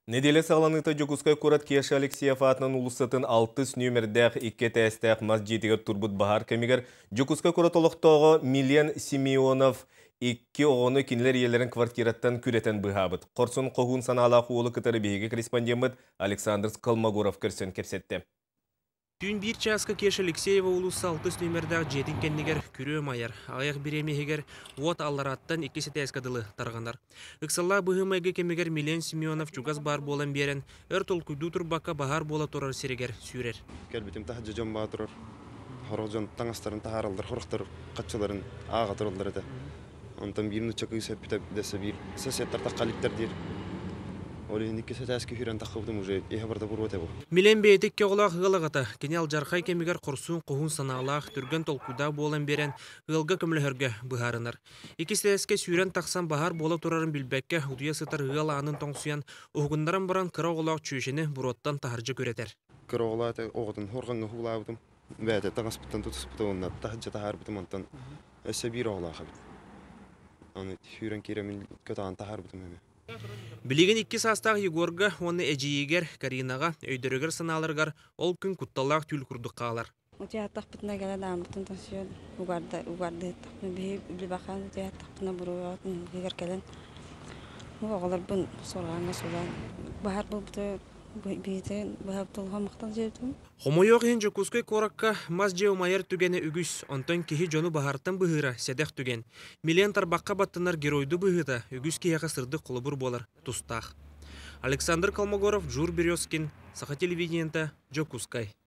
Нэдиэлэ саҕаланыыта Дьокуускай куорат Кеша Алексеев аатынан уулуссатын алтыс нүөмэрдээх икки этээстээх мас дьиэтигэр турбут баһаар кэмигэр Дьокуускай куорат олохтооҕо Милен Симеонов икки оҕону кинилэр ийэлэрин квартираттан күрэтэн быыһаабыт. Хорсун хоһуун санаалаах уолу кытары биһиги корреспондеммыт Александр Колмогоров көрсөн кэпсэттэ. Түүн биир чааска Кеша Алексеева уулусса алтыс нүөмэрдээх дьиэтин кэннигэр күрүө умайар. Аҕыйах бириэмэ иһигэр уот алларааттан иккис этээскэ дылы тарҕанар. Ыксаллаах быһыы-майгы кэмигэр Милен Семенов чугас баар буолан биэрэн, өр толкуйдуу турбакка баһаар буола турар сиригэр сүүрэр. Кэлбитим таһырдьа дьон баа турар. Сорох дьон таҥастарын таһаараллар, сорохтор хаччыларын ааҕа тураллар этэ. Онтон биир нуучча кыыс эппитэ дэсэ биир соседтар тахха иликтэр диир. Ол иһин иккис этээскэ киирэн таххыбытым уже иһэ барда буруо этэ бу. Милен бэйэтэ икки оҕолоох ыал аҕата. Кини алдьархай кэмигэр хорсун хоһуун санаалаах, түргэн толкуйдаах буолан биэрэн, ыалга көмөлөһөргө быһаарынар. Иккис этээскэ сүүрэн тахсан баһаар буола турарын билбэккэ, утуйа сытар ыал аанын тоҥсуйан, уһугуннаран баран кыра оҕолоох чүөчэни буруоттан таһырдьа күрэтэр. Кыра оҕолоох этэ, оҕотун хорҕаҥҥа уулаабытым. Бэйэтэ таҥаспыттан тутуспута уонна таһырдьа таһаарбытым онтон өссө биир оҕолоох эбит. Аны сүүрэн киирэммин көтөҕөн таһаарбытым эмиэ. Билигин икки саастаах Егорга уонна эдьиийигэр Каринаҕа өйдөрүгэр-санааларыгар ол күн кутталлаах түүл курдук хаалар. Утуйааттахпытына кэлэн ааммытын тосуйан угарда угардыһыттахпына биһи билбэххэ утуйааттахпына буруоҕатын иһигэр кэлэн оҕолорбун сорҕооҥҥо сулаан баһар буолбута биһитин быһа тулхамахтан дьиэтим. Хомойуох иһин Дьокуускай куоракка мас дьиэ умайар түгэнэ үгүс, онтон киһи дьону баһаартан быһыыра сэдэх түгэн. Милен тарбахха баттанар геройдуу быһыыта үгүс киһиэхэ сырдык холобур буолар тустаах. Александр Колмогоров, Джур Березкин, Саха телевидениета, Дьокуускай.